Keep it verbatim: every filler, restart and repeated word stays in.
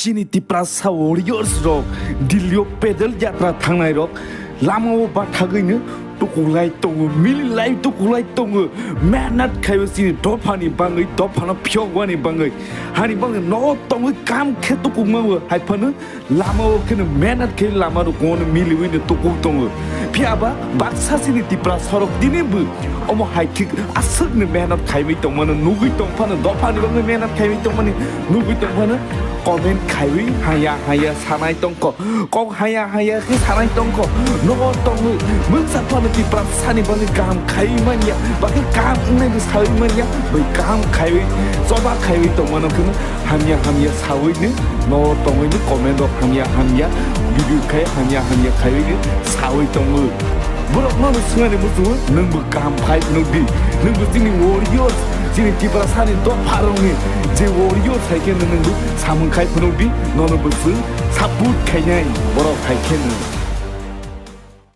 Chini Tiprasa warriors rok Delhi o pedal yatra thangnai rok lama o bathagwi no tukulai tongo, mililai tukulai tongo, mehnat khaiwi chini dophani bangwi, dophano phiyokmani bangwi, hani bangwi no tongwi kam khe tukukma o hai phano lama o kheno mehnat khe lama rok no miliwi no tukuk tongo. Phiya ba baksa chini Tiprasa rok tini bo omo hai thik aswk ni mehnat khaiwi tongmano nugwi tongphano, dophani bangwi mehnat khaiwi tongmani nugwi tongphano comment khaiwi haya haya sanai tongkho, kok haya haya khe sanai tongkho. Nogo tongwi mungsa phano Tiprasa ni bangwi kaham khaiwi manya, bakhe kaham wngnai bo sawi manya, bai kaham khaiwi choba khaiwi tongmano kheno hamya hamya sawi ni nogo tongwi ni comment rok hamya hamya video khai hamya hamya khaiwi ni sawi tongo. Borok no swngani muchungo nwng bo kaham khai phunuk di, nwng bo chini warriors, chini Tiprasa ni dopha rok ni je warriors hai khe nwng bo samung khai phunuk di, nono bo chwng support khainai borok hai khe nwng.